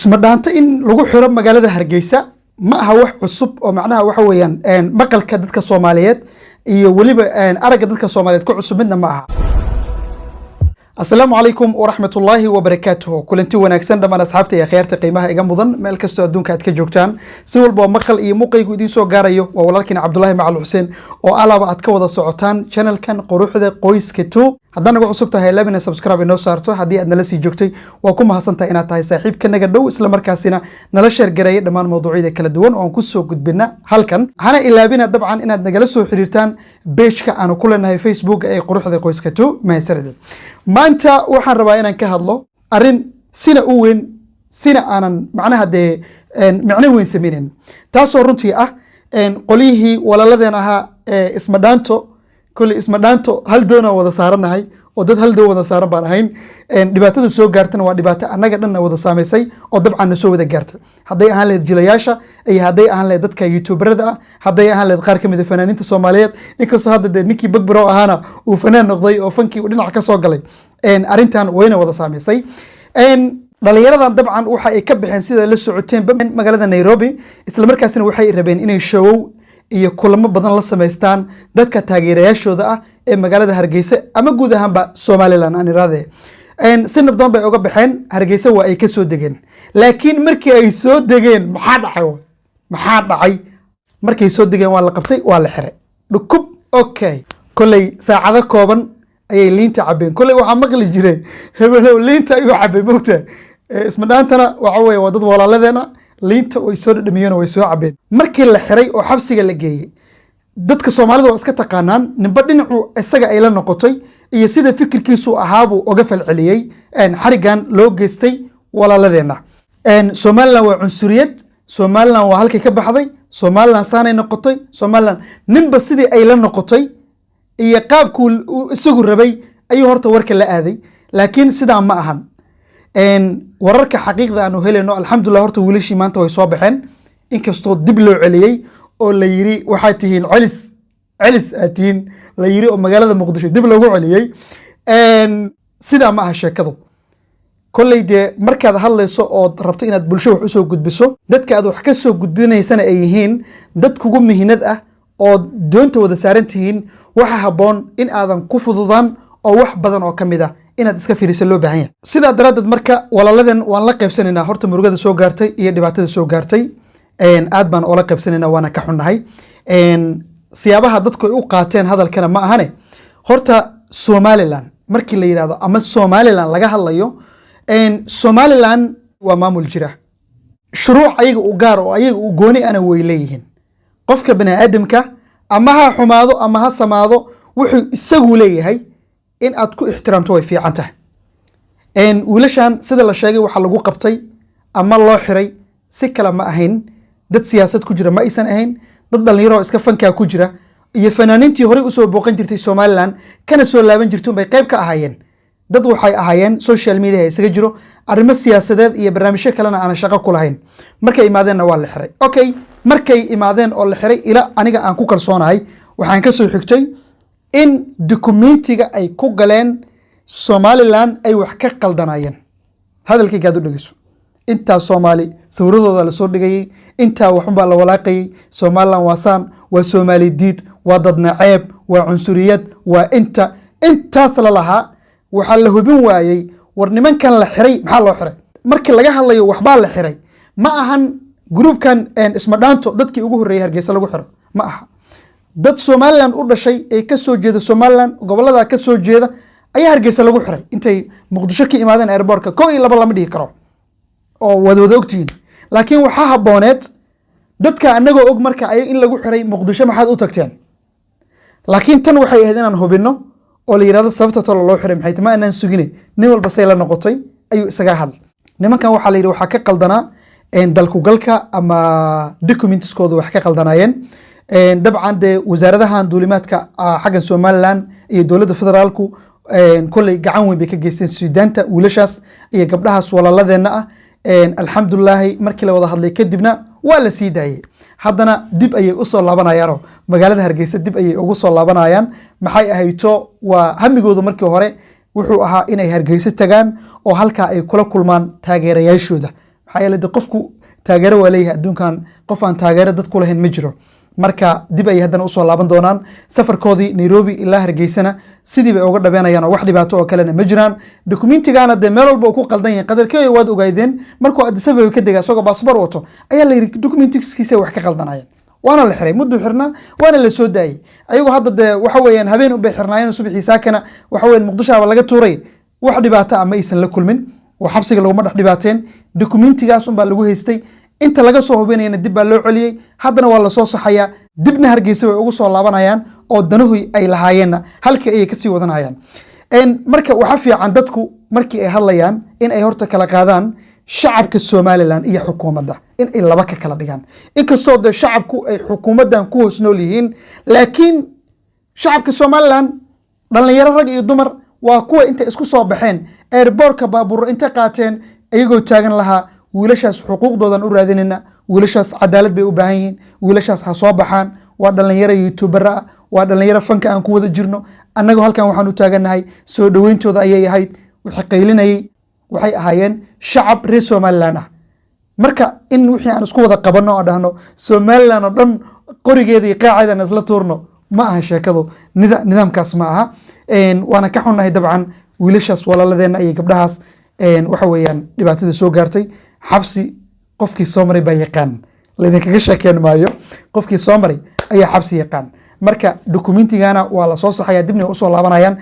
Isma Dhaanto in lagu xiro magaalada Hargeysa ma aha wax cusub oo macnaha waxa weeyaan maqalka dadka Soomaaliyeed iyo weliba aragga dadka Soomaaliyeed ku cusub midna ma aha. Asalaamu calaykum waraxmatullaahi wabarakaatuhu. Kulanti wanaagsan dhammaan asxaabta iyo akhyaarta qiimaha iga mudan, meel kastoo adduunka aad ka joogtaan, si walba oo maqal iyo muuqaygu idiin soo gaarayo, waa walaalkiin Cabdulaahi Macal Xuseen oo alaaba aad ka wada socotaan channelkan Quruxda Qoyska 2. Haddaad nagu cusub tahay, labina subscribe inoo saarto. Haddii aad nala sii joogtay, waa ku mahadsantahay inaad tahay saaxiibkanaga dhow, isla markaasina nala share gareeya dhammaan mawduucyada kala duwan oo aan kusoo gudbina halkan. Hana ilaabina dabcan inaad nagala soo xiriirtaan pageka aanu ku leenahay Facebook ee Quruxda Qoyska 2. Mahadsanidin. Maanta waxaan rabaa inaan ka hadlo arrin sina u weyn, sina aanan macnaha dee micno weyn sameynin, taasoo runtii ah qolyihii walaaladeen ahaa ee Isma Dhaanto. Kolley Isma Dhaanto hal doonaan wada saaranahay oo dad hal doon wada saaran baan ahayn. Dhibaatada soo gaartana waa dhibaato annaga dhanna wada saamaysay oo dabcan na soo wada gaartay, hadday ahaan lahayd jilayaasha iyo hadday ahaan lahayd dadka youtuberada ah, hadday ahaan lahayd qaar ka mid a fanaaniinta Soomaaliyeed, inkastoo hadda dee ninkii Bagbro ahaana uu fanaan noqday oo fankii uu dhinac ka soo galay. Arrintan wayna wada saamaysay. Dhalinyaradan dabcan waxa ay ka baxeen, sida la socoteenba, magaalada Nairobi, isla markaasina waxay rabeen inay showow iyo kulamo badan la samaystaan dadka taageerayaashooda ah ee magaalada Hargeysa ama guud ahaanba Somaliland aan iraade. Si nabdoon bay uga baxeen Hargeysa, waa ay ka soo degeen, laakiin markii ay soo degeen maxaa dhacay? Maxaa dhacay? Markay soo degeen waa la qabtay, waa la xiray, dhukub. Okay, kolley saacado kooban ayay liinta cabeen. Kolley waxaa maqli jiray hebelow liinta ayuu cabay, mogta. Isma Dhaantana waxa weye waa dad walaaladeena, liinta way soo dhadhamiyeen oo way soo cabeen. Markii la xiray oo xabsiga la geeyey, dadka Soomaalida waa iska taqaanaan, ninba dhinacu isaga ay la noqotay iyo sida fikirkiisu ahaabuu uga falceliyey xarigan loo geystay walaaladeenna. Somaliland waa cunsuriyad, Somaliland waa halkay ka baxday, Somaliland saanay noqotay, Somaliland, ninba sidii ay la noqotay iyo qaabkuu isagu rabay ayuu horta warka la aaday, laakiin sidaa ma ahan. Wararka xaqiiqda aanu helayno, alxamdulilah, horta wiilashii maanta way soo baxeen, inkastoo dib loo celiyey oo la yiri waxaad tihiin celis, celis aad tihiin la yiri, oo magaalada Muqdisho dib loogu celiyey. Sidaa ma aha sheekadu. Kolley dee markaad hadlayso ood rabto inaad bulsho wax usoo gudbiso, dadka aad wax ka soo gudbinaysana ay yihiin dad kugu mihinad ah oo doonta wada saaran tihiin, waxa habboon in aadan ku fududaan oo wax badan oo ka mid ah inaad iska fiiriso loo baahan yahay. Sidaa daraaddeed marka walaaladan waan la qaybsanaynaa horta murugada soo gaartay iyo dhibaatada soo gaartay. Aad baan oola qaybsanaynaa, waana ka xunnahay. Siyaabaha dadku ay u qaateen hadalkana ma ahane. Horta Somaliland markii la yidhahdo ama Somaliland laga hadlayo, Somaliland waa maamul jira, shuruuc ayaga u gaar oo ayaga u gooni ana way leeyihiin. Qofka bani aadamka ama ha xumaado ama ha samaado, wuxuu isagu leeyahay in aad ku ixtiraamto way fiican tahay. Wiilashan sida la sheegay waxaa lagu qabtay ama loo xiray si kale ma ahayn, dad siyaasad ku jira ma aysan ahayn, dad dhalinyaro iska fankaa ku jira iyo fanaaniintii horey usoo booqan jirtay Somaliland kana soo laaban jirtay bay qayb ka ahaayeen. Dad waxay ahaayeen social media isaga jiro, arrimo siyaasadeed iyo barnaamijyo kalena aanan shaqo ku lahayn. Markay imaadeenna waa la xiray. Okay, markay imaadeen oo la xiray, ila aniga aan ku kalsoonahay waxaan ka soo xigtay in dukumentiga ay ku galeen Somaliland ay wax ka qaldanayeen. Hadalkayga aad u dhegeyso. Intaa Soomaali sawiradooda lasoo dhigayay, intaa waxunbaa la walaaqayay: Somaliland waa saan, waa Soomaali diid, waa dadna ceeb, waa cunsuriyad, waa inta intaas la lahaa. Waxaa la hubin waayey, war nimankan la xiray maxaa loo xiray? Markii laga hadlayo waxbaa la xiray, ma ahan groupkan Isma Dhaanto dadkii ugu horreeyay Hargeysa lagu xiro ma aha. Dad Somaliland u dhashay ee ka soo jeeda Somaliland, gobolada ka soo jeeda ayaa Hargeysa lagu xiray intay Muqdisho ka imaadeen airportka. Kow iyo laba lama dhihi karo oo waad wada ogtihiin, laakiin waxaa habbooneed dadka anagoo og marka ay in lagu xiray Muqdisho, maxaad u tagteen? Laakiin tan waxay ahayd inaan hubinno oo la yidhahdo sababta tolo loo xiray maxay tahay. Ma anaan sugine, nin walba say la noqotay ayuu isaga hadlay. Nimankan waxaa la yidhi waxaa ka qaldanaa dalkugalka ama documentskooda wax ka qaldanaayeen. Dabcan dee wasaaradahan duulimaadka xaggan Somaliland iyo dowladda federaalku kolley gacan weyn bay ka geysteen suudaanta wiilashaas iyo gabdhahaas walaaladeenna ah. Alxamdulilaahi, markii la wada hadlay kadibna waa la sii daayey. Haddana dib ayay usoo laabanayaanoo magaalada Hargeysa dib ayay ugu soo laabanayaan. Maxay ahayto, waa hamigooda markii hore wuxuu ahaa inay Hargeysa tagaan oo halkaa ay kula kulmaan taageerayaashooda. Maxaa yeelay, de qofku taageero waa leeyahay adduunkan, qof aan taageero dad ku lahayn ma jiro. Marka dib ay haddana usoo laaban doonaan safarkoodii Nairobi ilaa Hargeysana, sidii bay uga dhabeenayaan oo wax dhibaato oo kalena ma jiraan. Dokumentigaana dee meel walba uu ku qaldan yahay. Qadarkeeyo waad ogaydeen, markuu Addis Ababa ka dega isagoo baasboor wato ayaa la yidhi dokumentiskiisa wax ka qaldanayeen, waana la xiray, mudduu xirnaa, waana la soo daayey. Ayagoo hadda dee waxa weeyaan habeen unbay xirnaayeen, subaxii saakana waxa weeyaan Muqdishoaba laga tuuray. Wax dhibaato ah ma aysan la kulmin oo xabsiga laguma dhex dhibaateen. Dokumentigaas unbaa lagu haystay, inta laga soo hubinayana dib baa loo celiyey. Haddana waa lasoo saxayaa, dibna Hargeysa way ugu soo laabanayaan oo danuhu ay lahaayeenna halkii ayay kasii wadanayaan. Marka waxaa fiican dadku markii ay hadlayaan in ay horta kala qaadaan shacabka Somaliland iyo xukuumadda, in ay laba ka kala dhigaan. Inkastoo dee shacabku ay xukuumaddan ku hoos nool yihiin, laakiin shacabka Somaliland, dhalinyaro rag iyo dumar, waa kuwa intay isku soo baxeen airportka baabuur inta qaateen iyagoo taagan lahaa: "Wiilashaas xuquuqdoodan u raadinayna, wiilashaas cadaalad bay u baahan yihiin, wiilashaas ha soo baxaan. Waa dhalinyaro YouTuber ah, waa dhalinyaro fanka aan ku wada jirno, annagu halkan waxaan u taagannahay soo dhoweyntooda," ayay ahayd. Wixii qaylinayay waxay ahaayeen shacab reer Somaliland ah. Marka in wixii aan isku wada qabanno oo dhahno Somaliland oo dhan qorigeeda iyo qaaceeda isla tuurno ma aha sheekadu, nidaamkaas ma aha. Waana ka xunnahay dabcan wiilashaas walaaladeenna iyo gabdhahaas waxa weeyaan dhibaatada soo gaartay. Xabsi qofkii soo maray baa yaqaan, laydinkaga sheekeen maayo, qofkii soo maray ayaa xabsi yaqaan. Marka dukumentigana waa la soo saxaya, dibna way usoo laabanayaan,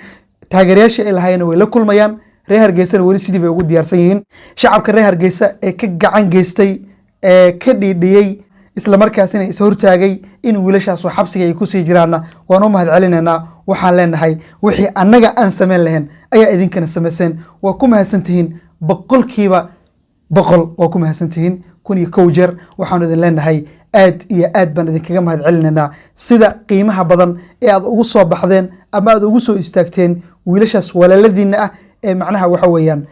taageerayaashii ay lahaayeen way la kulmayaan. Reer Hargeysana weli sidii bay ugu diyaarsan yihiin. Shacabka reer Hargeysa ee ka gacan geystay, ee ka dhiidhiyey, isla markaasina is hortaagay in wiilashaasoo xabsiga ay kusii jiraanna waan u mahad celinaynaa. Waxaan leenahay, wixii annaga aan samayn lahayn ayaa idinkana samayseen. Waa ku mahadsantihiin, 100% waa ku mahadsantihiin, 1001 jeer. Waxaanu idin leenahay aad iyo aad baan idinkaga mahad celinaynaa sida qiimaha badan ee aad ugu soo baxdeen ama aad ugu soo istaagteen wiilashaas walaaladiina ah ee macnaha waxa weeyaan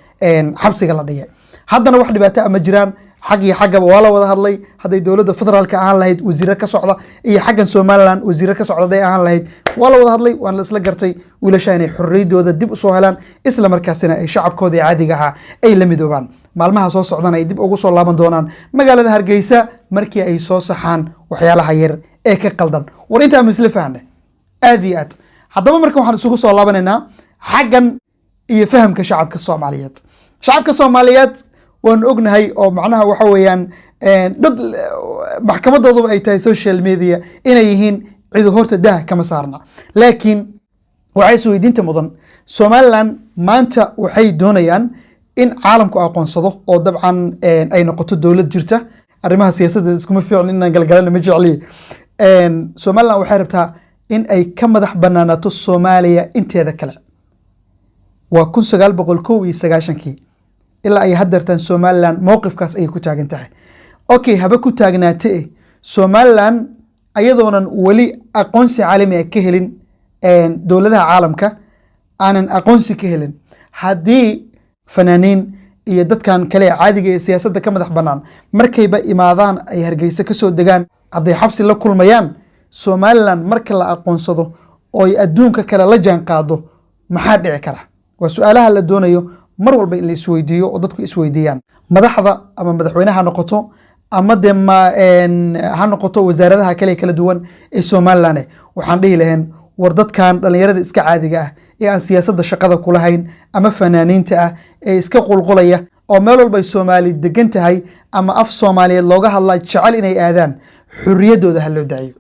xabsiga la dhigay. Haddana wax dhibaato ah ma jiraan, xag iyo xaggaba waa la wada hadlay. Hadday dowladda federaalka ahaan lahayd wasiire ka socda iyo xaggan Somaliland wasiire ka socda hadday ahaan lahayd, waa la wada hadlay, waana la isla gartay wiilasha inay xorriyadooda dib usoo helaan, isla markaasina ay shacabkooda caadiga ahaa ay la midoobaan. Maalmaha soo socdana ay dib ugu soo laaban doonaan magaalada Hargeysa markii ay soo saxaan waxyaalaha yar ee ka qaldan. War intaa ma isla fahanay? Aad iyo aad. Haddaba marka waxaan isugu soo laabanaynaa xaggan iyo fahamka shacabka Soomaaliyeed. Shacabka Soomaaliyeed waanu ognahay oo macnaha waxa weeyaan dad maxkamadooduba ay tahay social media inay yihiin, cidu horta dah kama saarna. Laakiin waxay isweydiinta mudan, Somaliland maanta waxay doonayaan in caalamku aqoonsado oo dabcan ay noqoto dowlad jirta. Arrimaha siyaasadda iskuma fiicno inaan galgalana ma jecliye. Somaliland waxay rabtaa in ay ka madax banaanaato Soomaaliya inteeda kale. Waa 1991-kii ilaa ay haddeertaan Somaliland mowqifkaas ayay ku taagan tahay. Okay, haba ku taagnaate eh, Somaliland ayadoonan weli aqoonsi caalami ah ka helin dowladaha caalamka, aanan aqoonsi ka helin, haddii fanaaniin iyo dadkan kale ee caadiga ee siyaasadda ka madax bannaan markayba imaadaan ay Hargeysa ka soo degaan hadday xabsi la kulmayaan, Somaliland marka la aqoonsado oo ay adduunka kale la jaan qaado maxaa dhici kara? Waa su-aalaha la doonayo mar walba in la isweydiiyo oo dadku isweydiiyaan. Madaxda ama madaxweyne ha noqoto ama dee ma ha noqoto wasaaradaha kale ee kala duwan ee Somaliland, waxaan dhihi lahayn, war dadkan dhalinyarada iska caadiga ah ee aan siyaasadda shaqada kulahayn ama fanaaniinta ah ee iska qulqulaya oo meel walba ay Soomaali degan tahay ama af Soomaaliyeed looga hadlaa jecel inay aadaan, xurriyaddooda ha loo daayo.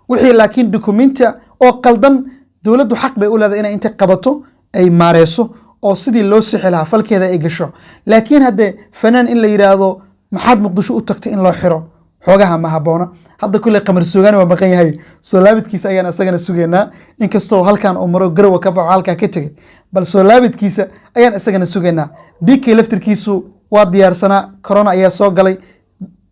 Wixii laakiin dukumenti oo qaldan, dowladdu xaq bay u leedahay inay inta qabato ay maareyso oo sidii loo sixi lahaa falkeeda ay gasho. Laakiin haddee fanaan in la yidhaahdo maxaad Muqdisho u tagtay, in loo xiro xoogaha ma habboona. Hadda kulley Qamar Suugaani waa maqan yahay, soo laabidkiisa ayaan isagana sugaynaa. Inkastoo halkan uu maro, Garowa ka baxo, halkaa ka tegay, bal soo laabidkiisa ayaan isagana sugaynaa. BK laftirkiisu waa diyaarsanaa, corona ayaa soo galay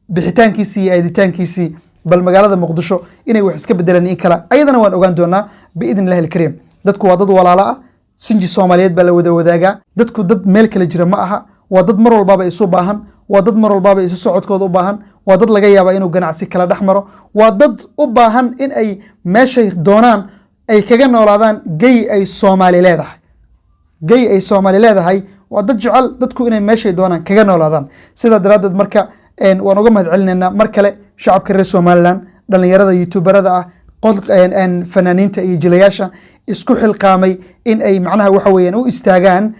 bixitaankiisii iyo aaditaankiisii. Bal magaalada Muqdisho inay wax iska bedelaan in kale ayadana waan ogaan doonaa biidni illahi alkariim. Dadku waa dad walaalo ah, sinji Soomaaliyeed baa la wada wadaagaa. Dadku dad meel kale jira ma aha. Waa dad mar walbaaba isu baahan, waa dad mar walbaaba isu socodkooda u baahan, waa dad laga yaaba inuu ganacsi kala dhex maro, waa dad u baahan in ay meeshay doonaan ay kaga noolaadaan gey ay Soomaali leedahay, gey ay Soomaali leedahay. Waa dad jecel dadku inay meeshay doonaan kaga noolaadaan. Sidaa daraaddeed marka waan uga mahad celinaynaa mar kale shacabka reer Somaliland, dhalinyarada youtuberada ah, fanaaniinta iyo jilayaasha isku xilqaamay in ay macnaha waxa weeyaan u istaagaan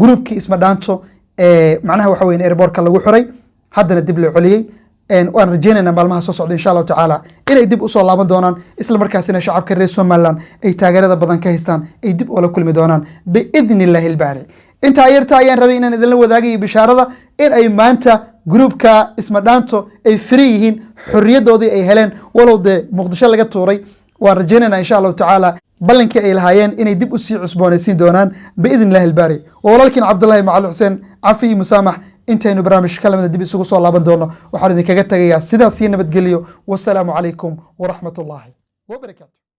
gruubkii Isma Dhaanto ee macnaha waxa weeyaan airportka lagu xiray, haddana dib loo celiyey. Waan rajaynaynaa maalmaha soo socda, insha Allahu tacaala, inay dib usoo laaban doonaan, isla markaasina shacabka reer Somaliland ay taageerada badan ka haystaan ay dib ula kulmi doonaan biidni Illaahi ilbaari. Intaa yarta ayaan rabay inaan idinla wadaagayo, bishaarada in ay maanta gruubka Isma Dhaanto ay free yihiin, xorriyadoodii ay heleen, walow dee Muqdisho laga tuuray. Waan rajaynaynaa, insha Allahu tacaala, ballankii ay lahaayeen inay dib usii cusboonaysiin doonaan biidni Illahi ilbaari. Waa walaalkiin Cabdullaahi Macali Xuseen, cafi iyo musaamax. Intaynu barnaamij kalamida dib isugu soo laaban doono, waxaan idinkaga tagayaa sidaas iyo nabadgelyo. Wasalaamu calaykum waraxmat ullaahi wabarakaatu.